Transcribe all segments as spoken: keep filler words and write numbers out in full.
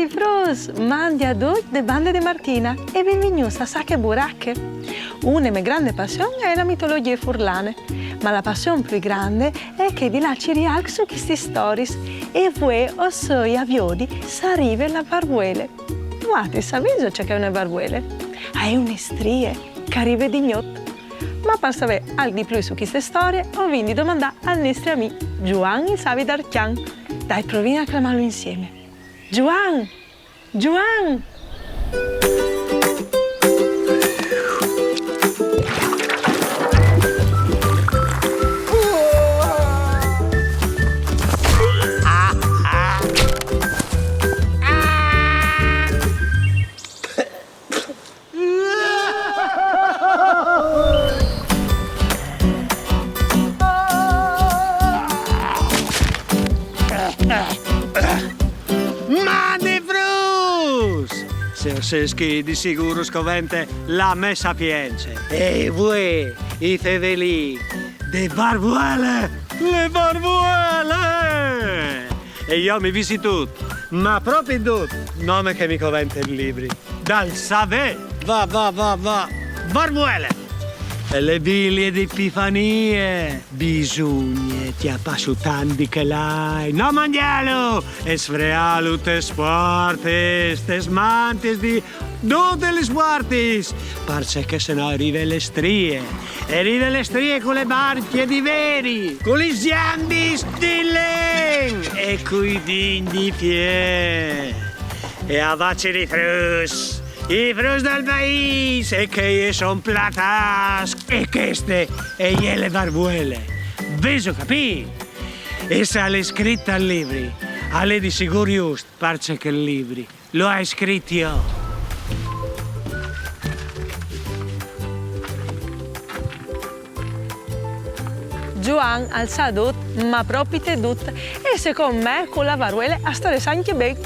Fruts, mandi a ducj de bande de Martina e benvignûts a Sache Burache. Une mê grande passion e je la mitologjie furlane, ma la passion plui grande e je chê di lâ a cirî alc su chestis storiis. E vuê o soi a viodi se e rive la varvuele. Vuatris savêso ce che e je une varvuele? E je une strie che e rive di gnot. Ma par savê alc di plui su cheste storie, o vin di domandâ al nestri amì Zuan il savi d'Arcjan. Dai, provìn a clamâlu insiemi. Zuan! Zuan! Mandi fruts! Se o sês chi, di sigûr us covente la mê sapience. E vuê, i fevelî de varvuele, le varvuele! E jo mi visi dut, ma propit dut, nome che mi covente il libri. Dal savê, va, va, va, va, varvuele! E je vilie di Epifanie, bisugne cjapâ sù tant di chel ai, no mangjâlu, e sfreâlu tes puartis, tes mantis, di dutis lis puartis, parcè che se no e rive le strie, e rive le strie cu le barcje di veri, cu lis gjambis di len e cui dîgns di fier. E a vaciri fruts, i fruts dal paîs, e che a son platâts, e cheste e je le varvuele. Vêso capît? E se al è scrit tal libri, al è di sigûr just, parcè che il libri lu ai scrit jo. Zuan al sa dut, ma propit dut. E secont me cu la varvuele al starès ancje ben.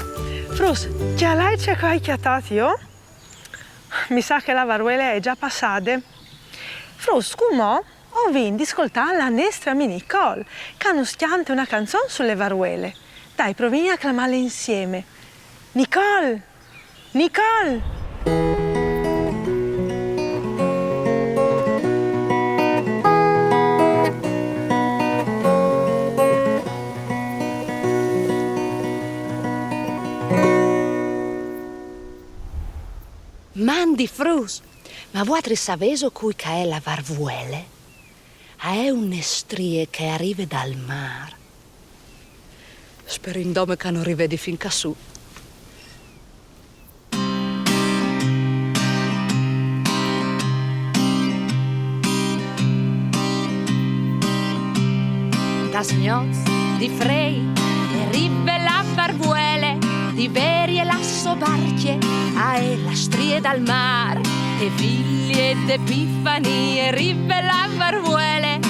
Fruts, cjalait ce che o ai cjatât jo. Mi sa che la varvuele e je za passade. Fruts, cumò o vin di scoltâ la nestre amie Nicole, che nus cjante une canzon su le varvuele. Dai, provìn a clamâle insiemi. Nicole! Nicole! Mandi fruts! Ma vuatris savêso cui che e je la varvuele? E je une strie che e rive dal mâr. Sperìn dome che no rivedi fin ca sù. Tas gnots di frêt e rive la varvuele, di veri e la sô barcje, e je la strie dal mâr, e vilie de Epifanie, e rive la varvuele,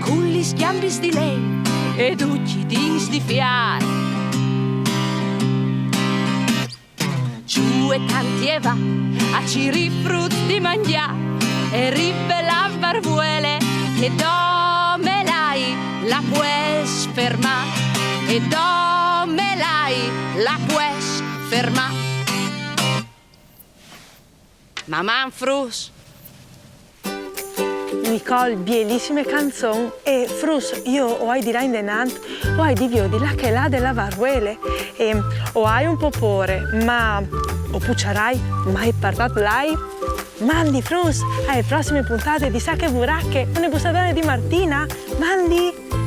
cu lis gjambis di len e ducj i dîts di fier. Jù e tant e va a cirî fruts di mangjâ, e rive la varvuele, e dome lai la pues fermâ, e dome lai la pues fermâ. Maman, fruts! Nicole, bielissime canzon. E fruts, jo o ai di lâ indenant, o ai di viodi la chelade e la varvuele. E o ai un pôc pôre, ma o puçarai mai par dât blai. Mandi fruts, ae prossime pontade di Sache Burache, une bussadone di Martina. Mandi!